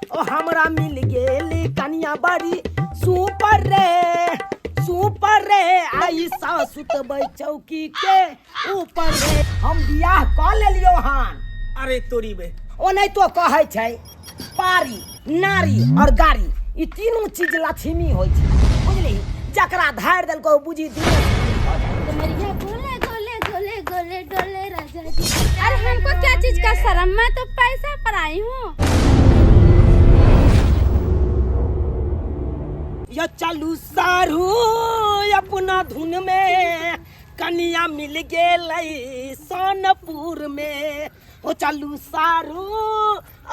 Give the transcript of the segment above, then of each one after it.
ओ हमरा मिल गेली कनिया बड़ी सुपर रे, सुपर रे। आई सासु सुतबै चौकी के ऊपर रे। हम बियाह कऽ लेलियो हन। अरे तोरी बे। ओनाहितो कहै छै पारी, नारी और गाड़ी, ई तीनू चीज लक्ष्मी होइ छै, बुझली? जकरा धारि देलको बुझी दुनिया भऽ जाइ। कमरिया गोले गोले गोले गोले डोले राजा जी। अरे हमको क्या चीज का शर्म, मैं तो पैसा पर आई हूँ। यो चलू सारू अपना धुन में, कनिया मिल गेलै सोनपुर में। ओ चलू सारू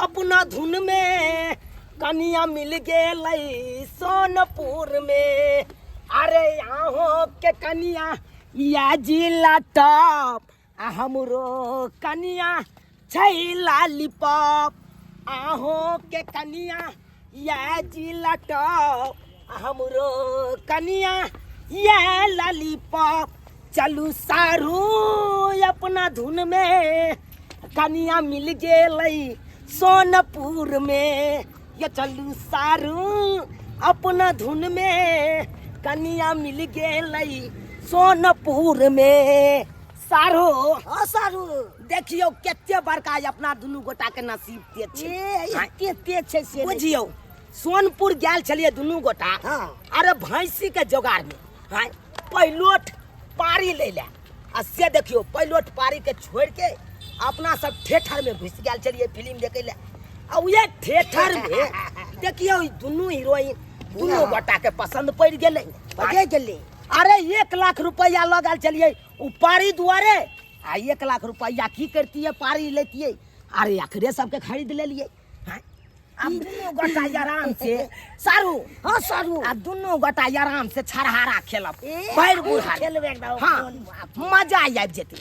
अपना धुन में, कनिया मिल गेलै सोनपुर में। अरे आहो के कनिया या जिला टॉप, आ हमरो कनिया छै लालीपॉप। आहो के कनिया या जिला टॉप, आ हमरो कनिया या लालीपॉप। चलू सारू अपना धुन में, कनिया मिल गेलै सोनपुर में। ये चलू सारू अपना धुन में, कनिया मिल गेलै सोनपुर में। सारू, हाँ सारू, देखियौ कते बड़का अपना दुनू गोटा के नसीब तेज छै। ए, एते तेज छै से नहि। बुझियौ सोनपुर गेल छलियै दुनू गोटा। हाँ। अरे भैंसी के जोगाड़ में, हाँ, पहिलोठ पारी लै लए, आ से देखियौ पहिलोठ पारी के छोड़ के अपना सब थिएटर में घुसि गेल छलियै फिल्म देखै लए। आ उएह थिएटर में देखियौ ई दुनू हीरोइन दुनू गोटा के पसंद पड़ि गेलै। पड़िए गेलै। अरे 1 लाख रुपैआ लऽ गेल छलियै ओ पारी दुआरे, आ 1 लाख रुपैआ की करतियै, पारी लेतियै। अरे अखरे सबके खरीद लेलियै। हाँ, आब दुनू गोटा आराम से सारू। हाँ सारू। आ दुनू गोटा आराम से छरहारा खेलब, ए, भरि बुढ़ा खेलबै एकदम। हाँ, मजा आबि जेतै।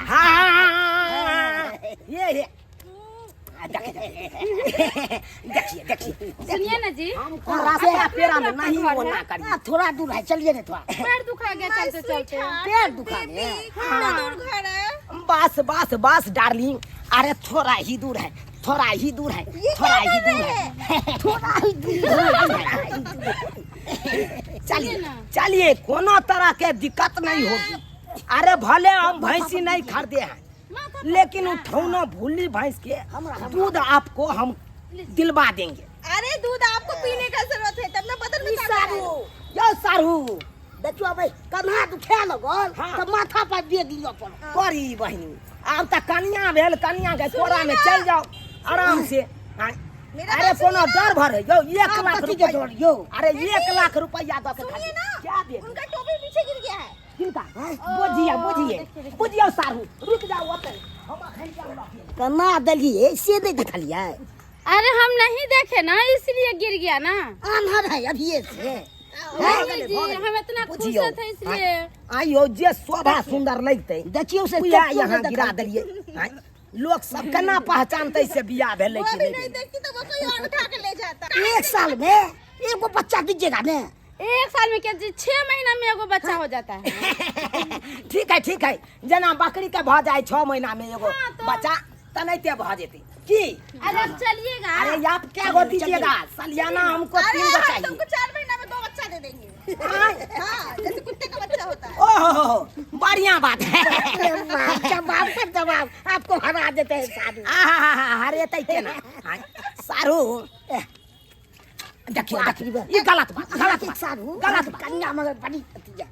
हाँ, ये ये देखिए देखिए देखिए। सुनिए ना जी, हमको रास्ता पेरा में नहीं वो ना करिए। हाँ, थोड़ा दूर है, चलिए ना थोड़ा। पैर दुखा गया चलते चलते। पैर दुखा गया। हाँ। दूर घर है। बस बस बस डार्लिंग, अरे थोड़ा ही दूर है, थोड़ा ही दूर है, थोड़ा ही दूर है, थोड़ा ही दूर है। चलिए चलिए, कोनो तरह के दिक्कत नहीं होगी। अरे भले हम भैंसी नहीं खरीदे हैं, लेकिन उठौना भूली भैंस के दूध आपको हम दिलवा देंगे। अरे दूध आपको पीने का जरूरत है तब ना बदन में ताकत सारू। आएगी। यो सारू। देखियो भाई, कन्हा दुखा लगल हाँ। तऽ माथा पर बेग लिअ पड़ल। करी बहिनी, आब तऽ कनिया भेल, कनिया के कोरा में चल जाओ आराम से। हाँ। मेरा अरे बात कोनो सुनिए डर भर है यो, 1 आप लाख कथी के रुपया डर यौ? अरे 1 लाख रुपया दऽ के सुनिए खाली। ना, क्या दे? उनका टोपी पीछे गिर गया है। किनका? बुझिए बुझिए बुझिए सारू, रुक जाओ ओतै, हम अखन जाउ लऽ। कना देलियै से नहि देखलियै? अरे हम नहीं देखे ना, इसलिए गिर गया ना। आन्हर है अभिये से। नहीं जी, हम इतना खुश बुझियौ। थे इसलिए। आइयो जे शोभा सुंदर लगतै देखियौ से उएह केकरो यहाँ नहि गिरा देखलियै। देलियै। आँय, लोक सब केना पहचानतै से बियाह भेलै वो कि भी नहि नहीं भेलै? देखती तो वो कोई और उठा के ले जाता। 1 साल में एगो बच्चा दीजिएगा ने? 1 साल में क्या जी, 6 महीना में एगो बच्चा हो जाता है। ठीक है ठीक है, जेना बकरी के भऽ जाय 6 महीना में एगो हाँ, तो- बच्चा, तनाहिते भऽ जेतै की? अरे अब चलिएगा। अरे आप क्या गो दीजिएगा सलियाना, हमको अरे 3 गो हम चाहिए। तुमको 4 महीना में 2 बच्चा दे देंगे। हाँ? हाँ, जैसे कुत्ते का बच्चा होता है। ओहो बढ़िया बात है। जवाब पर जवाब, आपको हरा देते हैं सारू। आहा, हरे तै केना? हाँ, सारू देखिए देखिए, ये गलत बात, गलत बात सारू, गलत बात। कन्या मगर बड़ी अथी है,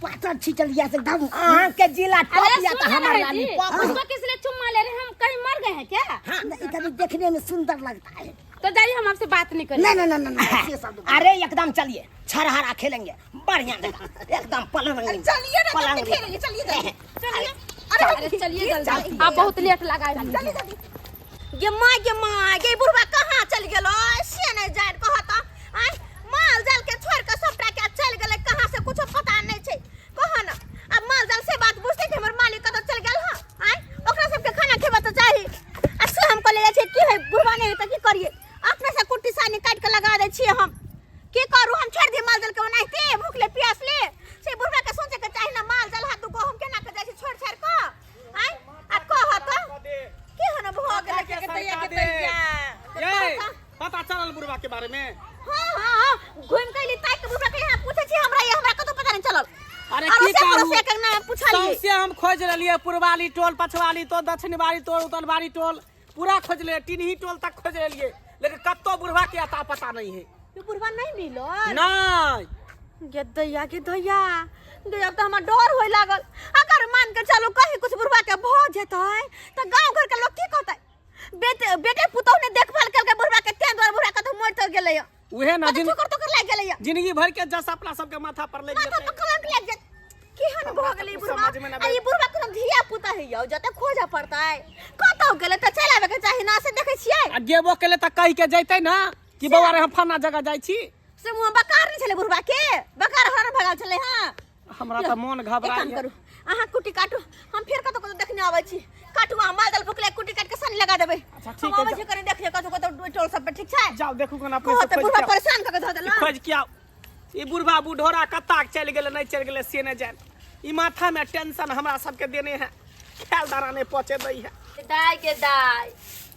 पातर छिचल गया से एकदम। अहाँ के जिला अरे टॉप या सुन तो ना हमार भाई लाली जी, पॉप। उसको किस लिए चुम्मा ले रहे हैं? हम कहीं मर गए हैं क्या? हाँ। नहीं, कभी देखने में सुंदर लगता है। तो जाइए, हम आपसे बात नहीं करेंगे। नहीं, नहीं, नहीं, नहीं, नहीं, ये सब नहीं। अरे एकदम चलिए, छरहरा खेलेंगे बढ़िया जगह, एकदम पलंग। अरे चलिए ना, पलंग। तब खेलेंगे, चलिए जल्दी, चलिए। अरे अरे चलिए जल्दी, आप बहुत लेट लगाए। जल्दी जल्दी। गे माँ, गे माँ, गे बुढ़वा कहाँ चल गेलो? से नहीं जान कहत। आय माल जाल के छोड़ के सबटा के चल गेलै कहाँ से, कुछो पता नहीं छै। कह न, अब माल जाल से बात बुझते कि हमर मालिक कतऽ चल गेल। हँ, आय ओकरा सबके खाना खेबा तऽ चाही। आ से हम कहले जाइ छै की है बुढ़वा नहीं है तऽ की करिए, अपने से कुट्टी सानी काटि के लगा दै छियै हम। की करू, हम छोड़ दी माल जाल के ओनाहिते भूखले प्यासले? से बुढ़वा के सोचे के चाही ना, माल जाल हाथ दुगो हम केना के जाइ छी छोड़ छाड़ के। आय आ कह तऽ की हन भऽ गेलै के तैया के तैया। बुढ़वा के बारे में? हाँ हाँ हाँ, घूम के अइली ताकि के बुढ़वा के यहाँ पूछे छी हमरा, ये हमरा कतौ पता नहीं चलल। अरे आरो की से कहू, पड़ोसिया के अंगना में पुछलियै। सौंसे हम खोज रहलियै, पुरवाली टोल, पछवाली टोल, दक्षिणवाली टोल, उत्तरवाली टोल, पूरा खोज लेलियै, टिनही टोल तक खोज लेलियै, लेकिन कतौ बुढ़वा के अता पता नहीं है। ई बुढ़वा नहीं मिलल? नहीं। गे दैया, गे दैया, गे अब तऽ हमरा डर होय लागल। अगर मान के चलू कहीं कुछ बुढ़वा के भऽ जेतै तऽ गाँव घर के लोग की कहतै? बेटे बेटे पुतोह ने देखभाल केलकै बुढ़वा के, तें दुआरे बुढ़वा कतौ मरि तर गेलै। उहे ना, कतौ ठोकर तोकर लागि गेलै। जिंदगी भर के जस अपना सबके माथा पर लागि माथा जेतै। पर कलंक लागि जेतै। केहन भऽ गेलै ई कुछ बुढ़वा? समझ में ना आ ई बुढ़वा कोनो धिया पुता है यौ, जतऽ खोजऽ पड़तै? कतौ गेलै तऽ चलि आबे के चाही ना, से देखै छियै। आ गेबो केलै तऽ कहि के जैतै ना कि बौआ रे हम फलना जगह जाइ छी। से मुँह बकार नहि छलै बुढ़वा के, बकार हर भगल छलै। हाँ, हमरा तऽ मोन एक काम घबराइ। करू, अहाँ कुट्टी काटू, हम फेर कतौ कतौ देखने आबै छी। काटू अहाँ, माल जाल भुखले, कुट्टी काटि के सानी लगा देबै। अच्छा, ठीक हम है, आबै जाउ। छी कनि देखिए कतौ कतौ टोल सब पे, ठीक छै? जाउ देखू कोना अपने कहत से खोजि बुढ़वा के आउ। परेशान कऽ के धऽ देलक। खोजि के आउ। ई बुढ़वा बुढ़ोरा कत्ता चलि गेलै, नहि चलि गेलै से नहि जानि। ई माथा में टेंशन हमरा सबके देने है, खेल दाना नहि पहुँचे दै है। दाय के दाय,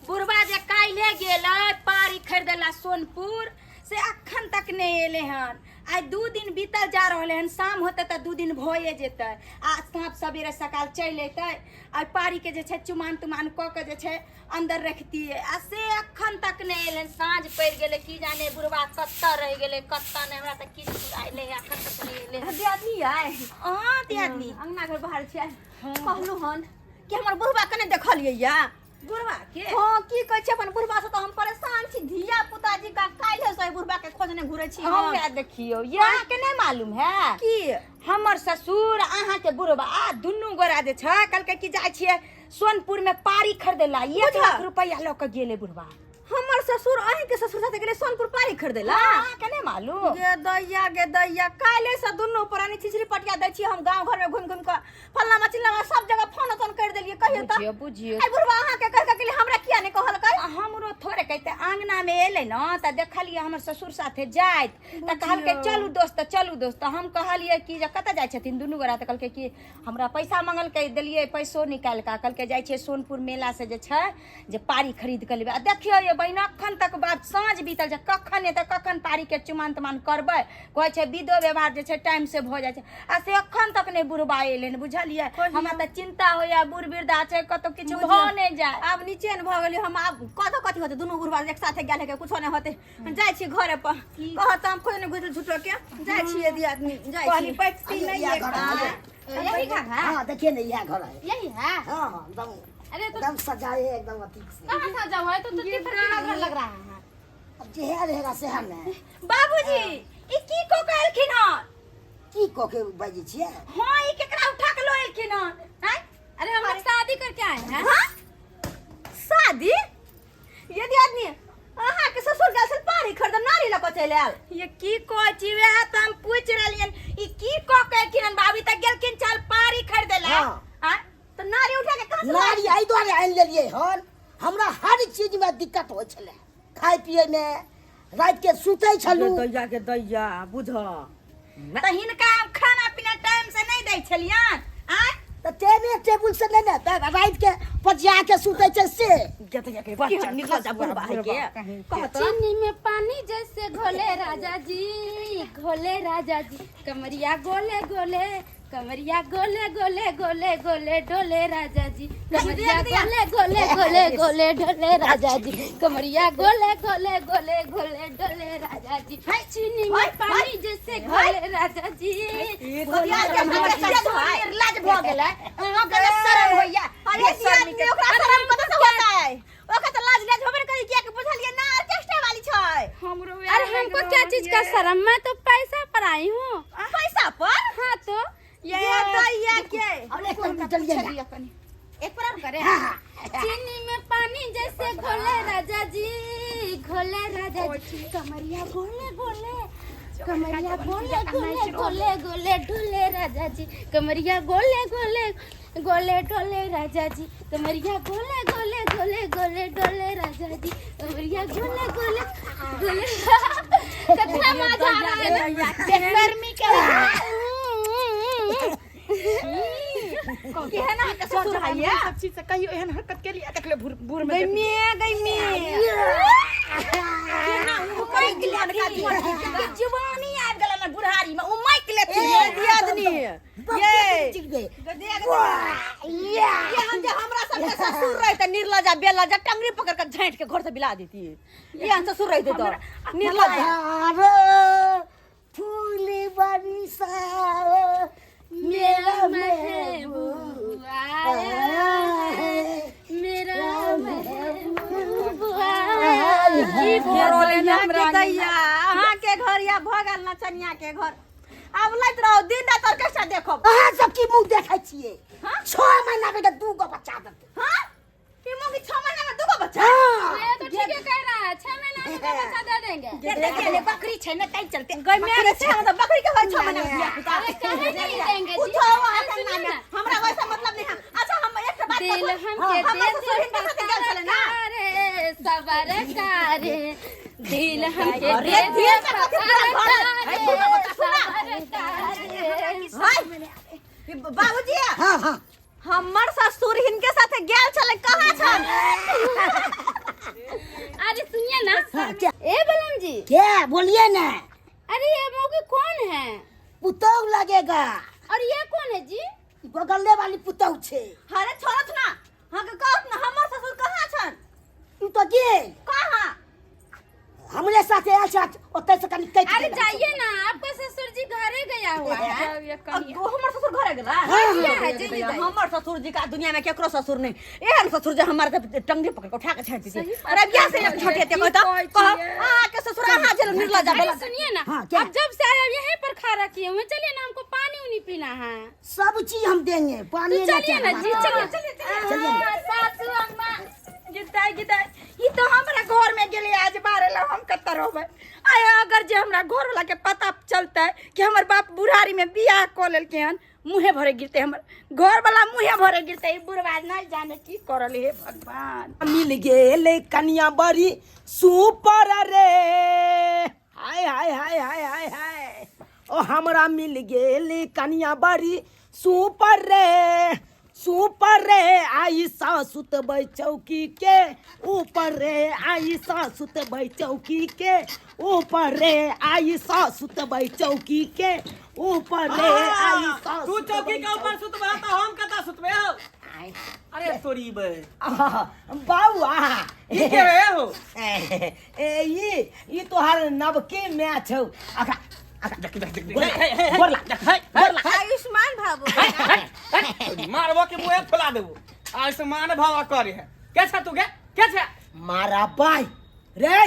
बुढ़वा जे काल्हे गेलै पारी खरीदेला सोनपुर से, अखन तक नहि एलै हन। आइ 2 दिन बीतल जा रहलै हन, शाम होतै तऽ 2 दिन भए जेतै आ साँप सवेरे सकाल चलि अयतै आ पारीके जे छै चुमान तुमान कऽ के जे छै अंदर रखतियै, आ से अखन तक नहि एलै। साँझ पड़ि गेलै, की जाने बुढ़वा कतऽ रहि गेलै कतऽ नहि, हमरा तऽ किछु फुराइ है, अखन तक नहि एलै हन। दियादनी आइ? हँ दियादनी। अंगना घर बाहर छियै, कहलहुँ हन कि हमर बुढ़वा के नहि देखलियै या? बुढ़वा के? हाँ, की कहै छै, अपन बुढ़वा से तऽ हम परेशान छी। धिया पुता जी का काल्हि से बुढ़वा के खोजने घुरै छी हम। हमरा देखियौ, ये अहाँके नहि मालूम है? की? हमर ससुर अहाँके बुढ़वा दुनू गोरा जे छै कहलकै कि जाइ छियै सोनपुर में पारी खरीदे ला, 1 बुझल। लाख रुपया लऽ के गेलै बुढ़वा। हमर ससुर अहीं के ससुर साथे गेलै सोनपुर पारी खरीदे ला? अहाँके नहि मालूम? गे दैया, गे दैया, काल्हि से दुनू प्राणी छिछरी पटिया दै छी। हम गांव घर में घुमि घुमि के फल्ला चिल्ला सब जगह फोन तोन कर देलियै। कहियो तऽ। बुझियौ, बुझियौ। आई बुढ़वा अहाँ के कह के गेलै, हमरा किया नहि कहलकै? आ हमरो थोड़े कहते, आंगना में एलै ने तऽ देखलियै हमर ससुर साथे जाइत, तऽ कहलकै चलू दोस्त, चलू दोस्त। तऽ हम कहलियै कि जे कतऽ जाइ छथिन दुनू गोरा? तऽ कहलकै कि हमरा पैसा मंगलकै, देलियै पैसो निकालि कऽ। कहलकै जाइ छियै सोनपुर मेला से जे छै जे पारी खरीद कऽ लेबै। आ देखियौ ये बहिन, अखन तक बात साँझ बीतल छै, कखन एतै, कखन पारीके चुमान तुमान करबै? कहै छै विधो व्यवहार जे छै टाइम से भऽ जाइ छै, आ से अखन तक नहि बुढ़बा एलै हन, बुझलियै? हमरा तऽ चिन्ता होइया, बूढ़ वृद्धा छै, कतौ किछु भऽ नहि जाय। आब निचेन भऽ गेलियै हम। आब कतऽ कथी होतै? दुनू बुढ़वा एक साथे गेल हेके, कुछो नहि होतै। जाइ छी घरे पर, कहत हम खोजने घुसल झूठो के। जाइ छियै दियादनी, जाइ कहली छी। बैठती नहीं इएह है। घर है। यही घर है? हाँ, देखिए ना, यह घर है। यही है? हाँ हाँ, एकदम। अरे तो एकदम सजाए है, एकदम अथी से। कहाँ सजा हुआ है? तो तीसरा घर लग रहा है। अब जे है रहेगा से हम है। बाबूजी, ई की को कहलखिन हन? की कह के बाजै छियै? हाँ, ई केकरा उठा के लऽ एलखिन हन? आँय? अरे हम लोग शादी करके आए हैं। हाँ? शादी? यदि आदमी अहाँ के ससुर गेल छल पानी खरीद, नारी लऽ कऽ चलि आयल। ये की कहै छी? वएह तऽ हम पूछि रहलियन, ई की कह के एलखिन हन? बाबी तऽ गेलखिन चल पारी खरीदे ला। हाँ। आँय? तऽ नारी उठा के कहाँ से? नारी एहि दुआरे आनि लेलियै हन, हमरा हर चीज में दिक्कत होइ छलै, खाय पिए में, राति के सुतै छलहुँ। दैया के दैया, बुझ तऽ हिनका हम खाना पीना टाइम से नहि दै छलियन? आँय? तऽ टेबे टेबुल से नहि ने, तऽ राति के पजिया के सुतै छै से। गे दैया के, बच्चा निकल जा बुढ़बा है के कहत। चीनी में पानी जैसे घोले राजा जी, घोले राजा जी, कमरिया गोले गोले, कमरिया गोले गोले गोले गोले डोले राजा जी, कमरिया गोले गोले गोले गोले डोले राजा जी, कमरिया गोले गोले गोले गोले डोले राजा जी, चीनी में पानी जैसे घोले राजा जी। निर्लज भऽ गेलै अहाँके, ने शरम होइया? अरे दियादनी, ओकरा शरम कतऽ से होतै? ओकरा तऽ लाज लाज होबे ने करी, किया के बुझलियै ना, ऑर्केस्ट्रा वाली छै। हमरो अरे हमको क्या चीज का शर्म, मैं तो पैसा पर आई हूँ। पैसा पर? हाँ तो। ये दैया के। अब एक मिनट चलिए ना। एक पर और करे। चीनी में पानी जैसे घोले राजा जी, घोले राजा जी, कमरिया गोले गोले, कमरिया गोले गोले गोले गोले ढोले राजा जी, कमरिया गोले गोले गोले ढोले राजा जी, कमरिया गोले गोले गोले गोले ढोले राजा जी, कमरिया गोले गोले गोले। कितना मजा आ रहा है ना? बेशर्मी के। केहन अहाँके ससुर है ये? सब चीज से कहियो एहन हरकत के लिए देखले बूढ़ बूढ़ में? गई में, गई में। केना हुनकर ये ये ये हम जे हमरा सबके ससुर रहे त निर्लजा बेलजा टंगरी पकड़ के झांट के घर से बिला देती ये हम ससुर रहते तो निर्लजा। अरे फूल बरसा मेरा महबूब आया है, मेरा महबूब आया। की भरल के दैया अहाँ के घर या भऽ गेल नचनिया के घर। आब लैत रहू दिन रात ऑर्केस्ट्रा देखब। अहाँ सब की मुंह देखै छियै? 6 महीना में दू गो बच्चा देतै। हाँ, ई मौगी 6 महीना में दूगो बच्चा? हाँ। ये तो ठीक है कह रहा है, 6 महीना में तो बच्चा दे देंगे। देखिए ने बकरी छै ने तै चलते। गई मैं छै, हम तऽ बकरी के होइ 6 महीना में धिया पुता। अरे काहे नहीं देंगे जी? उठो वहाँ से सुनिए ना ना। हमरा वैसा मतलब नहीं है। अच्छा, हम एक बात दिल कहू, हमके हमर दे ससुर हिनका साथे गेल छलै ना? रे सबर कारे दिल हमके अरे दे दिल से कथी पूरा घर है, पूरा बता सुना। सबर कारे। हाय बाबूजी। हाँ हाँ। हमर ससुर हिनके साथे गेल छलै, कहाँ छन? अरे सुनिए ना। हाँ, क्या? ए बलम जी। क्या, बोलिए ना। अरे ये मौगी कौन है? पुतौ लगेगा। और ये कौन है जी? बगले वाली पुतौ छे। अरे छोड़त ना, हाँ के कहत ना, हमर ससुर कहाँ छन? तू तो गेल। कहाँ? हमरे साथे आयल छै, ओतय से कनि कटि अरे गेल। जाइए ना, आपका ससुर जी घरे गया हुआ है। अब हमर ससुर घरे गेला? हाँ, क्या है जी? हमर ससुर जी का दुनिया में केकरो ससुर नहीं। एहन ससुर जे हमर के टंगरी पकड़ के उठा के छांट देते। अरे बियाह से एक छोटे ते कहता कह अहाँ के ससुर अहाँ जे निर्लजा अरे बेला। सुनिए ना। हाँ, क्या? अब जब से आए यहीं पर खा रखी हुए, चलिए ना, हमको पानी उनी पीना है। सब चीज हम देंगे, पानी तो चलिए ना जी, चलिए चलिए। चलिए। हाँ, सासू अम्मा। गिदाई गिदाई, ई तो हमरा घर में गेले आज बारे ला, हम कत्ता रहबै? आय अगर जे हमरा घर वाला के पता चलतै कि हमर बाप बुढ़ारी में बियाह कऽ लेलकै हन, मुँहे भरे गिरते हमर घर वाला, मुँहे भरे गिरते। ई बुढ़वा नहीं जाने की करल, हे भगवान। मिल गेल कनिया बड़ी सुपर रे, हाय हाय हाय हाय हाय हाय। ओ हमरा मिल गेल कनिया बड़ी सुपर रे, सुपर रे। आई सुतबै चौकी के ऊपर रे, आई सुतबै चौकी के ऊपर रे, आई सुतबै चौकी के ऊपर रे, आई तू चौकी के ऊपर सुतबे तो हम कता सुतबे हो? अरे तोरी बे। बौआ। ई के रे हो? ए ई तोहर नवके मैच हौ। अखा अखा देख देख देख। गोरला गोरला। आयुष्मान भव। मारबो के मुंह फुला देबो। आयुष्मान भव करे है के छा तू के के छा? मारा बाई रे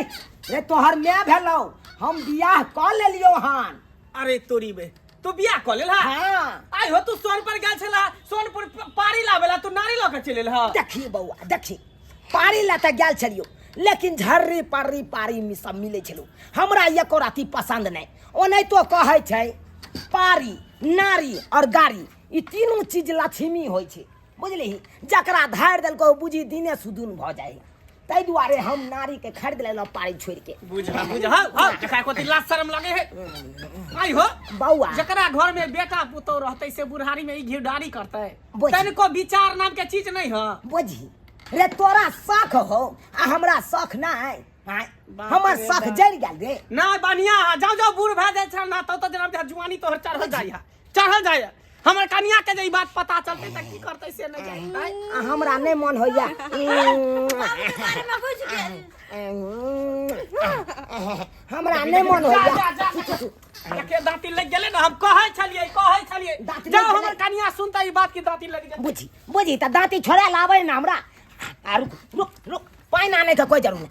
रे, तोहर my भेलौ, हम बियाह कऽ लेलियौ हन। अरे तोरी बे, तू बियाह क लेल? हा? हाँ। आई हो, तू सोनपुर गेल छला, सोनपुर पारी लावेला, तू नारी लऽ के चलि हा? देखी बौआ देखी, पारी ला तऽ गेल छलियौ, लेकिन झर्री पर्री पारी में सब मिलै छलौ, हमरा एको राति पसंद नहि। ओनाहितो कहै छै पारी, नारी और गाड़ी, ई तीनू चीज लक्ष्मी होइ छै, बुझलिही? जकरा धारि देलकौ बुझी दिने सुदून भऽ जाइ। ताहि दुआरे हम नारी के खरीद लेलहुँ पारी छोड़ि के। बुझा बुझा, हाँ, जकरा कोती लाज शरम लगे है। आई हो। बौआ। जकरा घर में बेटा पुतोह रहते से बुढ़ारी में ई घिरडारी करते? बुझ। तनिको विचार नाम के चीज नहीं है। बुझी रे, तोरा शख हो आ हमरा शख नहि आँय? बाप हमर रे शख बाप। जरि गेल रे। ना बढ़िया है, जाओ जाओ, बूढ़ भए जाइ छै ना तो जनाब जुआनी तोहर चढ़ल जाइ है, चढ़ल जाइ है। हमर कनिया के जे ई बात पता चलते त की करते से नहीं जानी। आँय? आ हमरा नहि मन होइया। बाबू के बारे में बुझ गेल। हमरा नहि मन जा होइया। जा जा, देखे दांती लग गेलै ना। हम कहै छलियै, कहै छलियै। दाँती जाओ, लागि हमर गेलै। कनिया सुनते ई बात की दांती लग जेतै। बुझी बुझी, तऽ दाँती छोड़ा लाबै ने हमरा। आ रुक रुक रुक, पानि आनै के कोई जरूर नहि।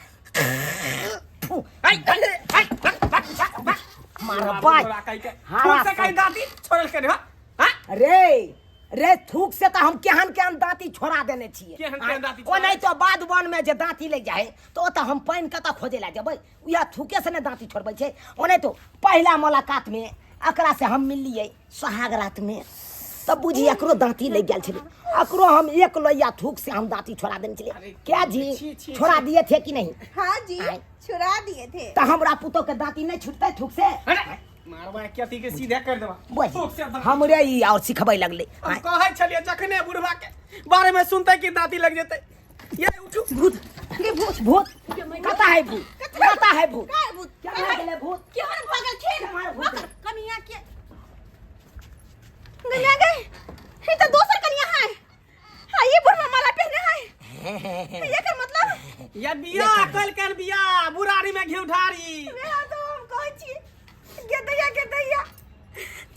फू, ऐ, ऐ, ऐ, भक, भक, भक, भक। मारा बाई। हारा हारा से कहीं दांती छोड़ल के रे हां? रे रे, थूक से तऽ हम केहन केहन दाँती छोड़ा देने छियै। केहन केहन दाँती? ओ नहि तो बाद वन में जे दाँती लागि जाइ तऽ ओतऽ हम पानि कतऽ खोजे लए जेबै? उएह थूके से ने दाँती छोड़बै छै। ओनाहि तो पहिला मुलाकात में एकरा से हम मिललियै सोहाग रात में, तब बुझी एकरो दाँती लागि गेल छलै। एकरो हम एक लोहिया थूक से हम दाँती छोड़ा देने छलियै। अरे, क्या जी? छी, छी, छोड़ा दिए थे कि नहीं? हाँ जी। आय। छुड़ा दिए थे। तऽ हमरा पुतोह के दाँती नहीं छूटतै थूक से? अरे मारबा के अथी के सीधे कर देबा। बुझ थूक से दाँती। हमरे ई और सिखबै लगलै। हम कहै छलियै, जखने बुढ़वा के बारे में सुनते कि दांती लग जेतै। ये उठू। भूत भूत भूत, कता है भूत? कता है भूत? का भूत? क्या भऽ गेलै भूत? केहन भऽ गेलखिन? केहन भूत? ओकर कनिया के गया गए ये तो दोसर कनिया है। हां, ये बुढ़वा माला पहने है, एकर मतलब ये बियाह कल कर बियाह बुरारी में घी ढारी। वएह तो हम कहै छी। गे दैया, गे दैया,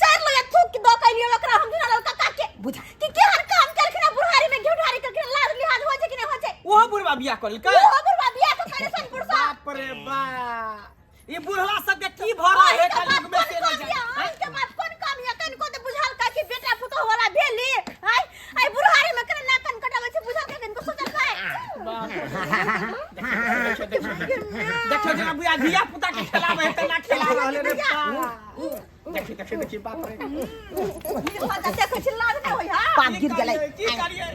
चार लोग थूक के दऽ कइलियो ओकरा हम धुना काका के। बुझा। कि केहन काम केलखिन बुढ़ारी में घी ढारी केलखिन। लाज लिहाज होइ छै कि नहि होइ छै? ओहो बुढ़वा बियाह कऽ लेलकै? ओहो बुढ़वा बियाह कऽ कइले सोनपुर सँ। बाप रे बाप, ई बुढ़वा सबके की भऽ रहल है कलयुग में से नहि जाने। अहिके बाप कोन काम यऽ? कनिको तऽ बुझल का कि बेटा पुतोह वाला भेली। आइ आइ बुढ़ारी में केना नाक कान कटाबै छै, बुझल का? कनिको सोचल का? देखियो, जेना बुआ धिया पुता के खेलाबै है तेना खेला रहल है रे बाप। देखी देखी देखी, बाप रे। देखै छी, लाज नहि होइ हा? पाप गिर गेलै। की करियै?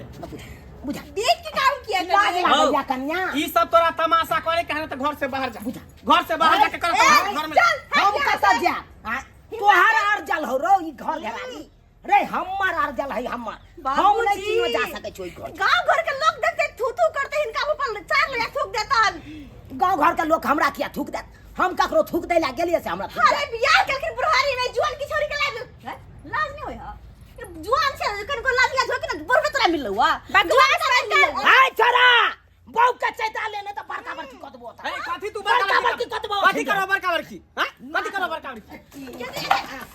बुझा। देख के काम किया लाज करे? लागैया कन्या। ई सब तोरा तमाशा करे के है त घर से बाहर जा, घर से बाहर जाके कर घर में। चल। हम कतऽ जायब? आँय? तोहर आर जल हो रो ई घर घेराली रे, हमर आर जल है हमर, हम नहीं चिन्हो जा सकै छी ओइ घर। गांव घर के लोग देखते थू थू करते, हिनका ऊपर चार लोग थूक देता। गांव घर के लोग हमरा किया थूक देत? हम ककरो थूक दै ला गेलियै से हमरा थूक अरे, बियाह केलखिन बुढ़ारी में, जुआन की छोरी के लाज लाज नहीं होय हा? जुआन छै, कनको लाज लाज होय कि ना? बुढ़बे तोरा मिललौ हा, जुआन तोरा मिललौ। देत। आय छोरा, बहू के चैता लेने तऽ बड़का बड़की कऽ देबो ओतऽ। ए, कथी तू बड़का बड़का बड़की बड़की कऽ देबो। कथी करबो बड़का बड़की? हां, कथी करबो बड़का बड़की?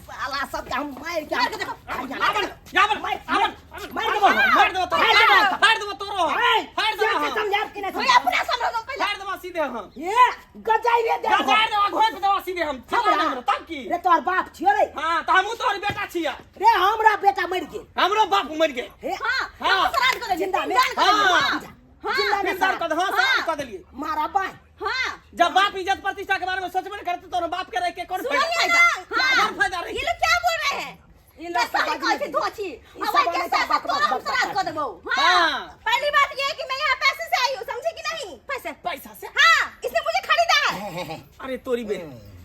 साला सबके हम मारि के मार के देखो। आबर आबर आबर। मारि देबो। मार देबो तोरो। मारि देबो। फाड़ देबो तोरो। आय, फाड़ देबो। से समझाब कि नहीं? होय, समझाब। अपना समझो पहिले। फाड़ देबो सीधे हम। ए, गजाइ रे दे। गजाड़ देबो, घोप देबो सीधे हम। हमरा? हमरा तब की? रे, तोहर बाप छियो रे? हां, त हमहू तोहर बेटा छियै। रे, हमरा बेटा मरि गेल। हमरो बाप मरि गेल। हे। हां। हाँ। हम श्राद्ध कर देलियै। जिंदा में? दान कर देलियै। हाँ। हां। जिंदा में? फिर दान कऽ दे, हां, श्राद्ध कऽ देलियै। मारा बाय। हां। जब बाप इज्जत प्रतिष्ठा के बारे में सोचबे नहीं करते तो बाप के रह के कौन फायदा? सुनिए ना। हां। कौन फायदा रही? ये लोग क्या बोल रहे हैं? ई लोग पैसा सब ही कहै छै धोछी। ई अब सब के बजै साथ बक बक तोरा हम बक श्राद्ध बक। कर देबो। हाँ। पहली बात ये है कि मैं यहाँ पैसे से आई हूँ, समझे कि नहीं? पैसे पैसा से? हाँ, इसने मुझे खरीदा है। अरे तोरी बे,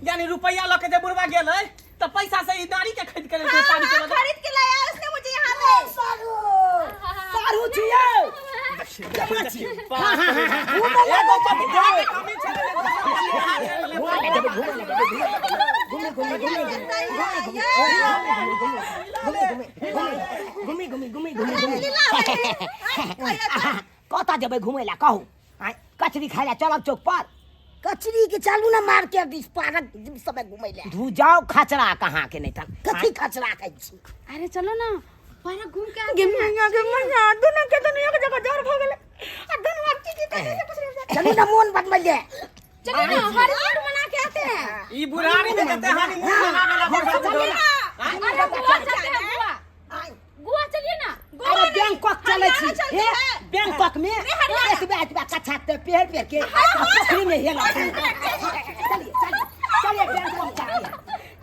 यानी रुपया लऽ के जे बुढ़वा गेल है त पैसा से ई नारी के खरीद के लेलकै हाँ, पानी के हाँ, बदला। खरीद के लाया उसने मुझे यहाँ पे। सारू सारू छियो। देखिए, देखिए, बाप रे बाप। घूमे ला एगो पति कमी छलै। घूमे ला जेबै, घूमे ला जेबै, घूमे घूमे घूमे घूमे घूमे घूमे घूमे घूमे घूमे घूमे। कतऽ जेबै घूमे ला कहू? आँय, कचरी खाय ला चलब चौक पर? कचरी के चालू ना मार्केट दिस, पार्क समय घुमै ले। धू जाओ खचरा कहाँ के नहीं तन। कथी खचरा कहै छी? अरे चलो ना, पार्क घूम के आते गे हैं। मैया, गे मैया, दोनों के दोनों एक जगह जोर भ गेलै आ दोनों आब की की कहै छै कुछ नहीं। चलू ना, मोन बदल ले। चलो ना, हनीमून मना के आते हैं। ई बुढ़ारी में जते हनीमून मनावे ला बुढ़वा चलिए ना। अरे गोवा चलते हैं, गोवा गोवा चलिए ना। अरे बैंकॉक चलै छी। हरियाणा चलते हे हैं। बैंकॉक में एतबे एतबे कच्छा ते पेर पेर के आ पोखरी में हेला। चलिए चलिए चलिए, बैंकॉक चलिए।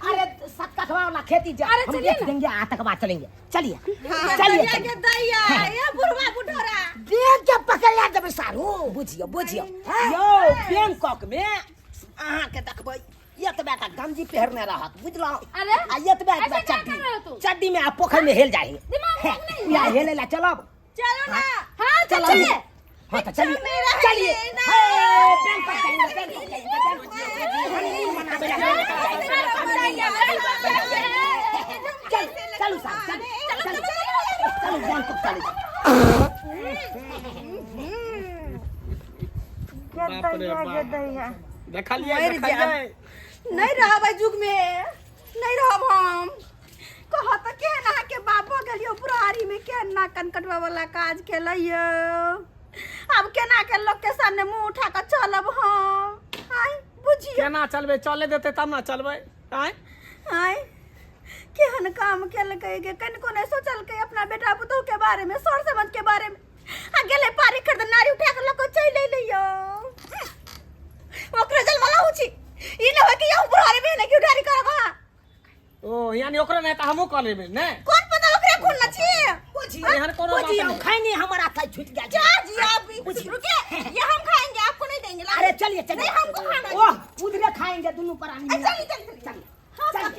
अरे सतकठवा वाला खेती जा अरे हम चलिए देख ना। देंगे, आतक बाद चलेंगे। चलिए चलिए गे चलिए। दैया, ये बुढ़वा बुढ़ोरा। देख के पकड़ ला देबै सारू। बुझियो बुझियो यौ, बैंकॉक में अहाँके देखबै एतबे टा गंजी पहिरने रहत, बुझलहुँ? अरे, आ एतबे एतबे ऐसे क्या चड्डी कर रहे हो तू? चड्डी में आ पोखरि में हेल जाइ। दिमाग ठीक नहीं या हेले ला चलब? चलो ना। हाँ तो चलो। चलिए। हाँ तो चलिए। मेरा है चलिए। ये ना। हे, बैंकॉक जाएंगे, बैंकॉक जाएंगे, बैंकॉक जाएंगे। हनीमून मनावे ला बैंकॉक जाएंगे। चल चलू साहब, चलू चलू चलू, बैंकॉक चलू। बाप रे बाप, देखलियै? मरि देखलियै? जायब। नहीं रहब एहि युग में, नहीं रहब हम। कह तऽ केहन अहाँके बाप भऽ गेल यौ, बुढ़ारी में केहन नाक कान कटबै वाला काज केलैयौ। आब केना के लोक के सामने मुंह उठा कऽ चलब हम? आँय बुझियौ। केना चलबै? चले देतै तब ना चलबै, आँय? आँय, केहन काम केलकै गे? कनिको नहि सोचलकै अपना बेटा पुतोहु के बारे में, सर समाज के बारे में, आ गेलै पारी खरीद, नारी उठा कऽ लऽ कऽ चलि एलै यौ। ओकरे जलमला होइ छी, ई नहि होइ कि यहू बुढ़ारी में नहि उठारी करब अहाँ। ओ यानी ओकरो नहि तऽ हमहूँ कऽ लेबै ने? कोन पता ओकरे खून न छी। बुझियो एहन कोनो बात बुझियो नहि। खैनी हमरा खाइ छूट गेल। जा जी, आप रुकिए, ये हम खाएंगे, आपको नहीं देंगे। अरे चलिए चलिए। नहीं, हमको खाना है। ओह, उधरे खाएंगे दोनों प्राणी अरे मिला। चलिए चलिए चलिए। चलिए।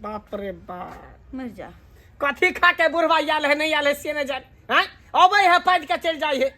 बाप रे बाप। मर जा। कथी खा के बुढ़वा आयल है, नहीं आयल है से नहीं जान। आँय, अबै है, पाटि के चलि जाइ है।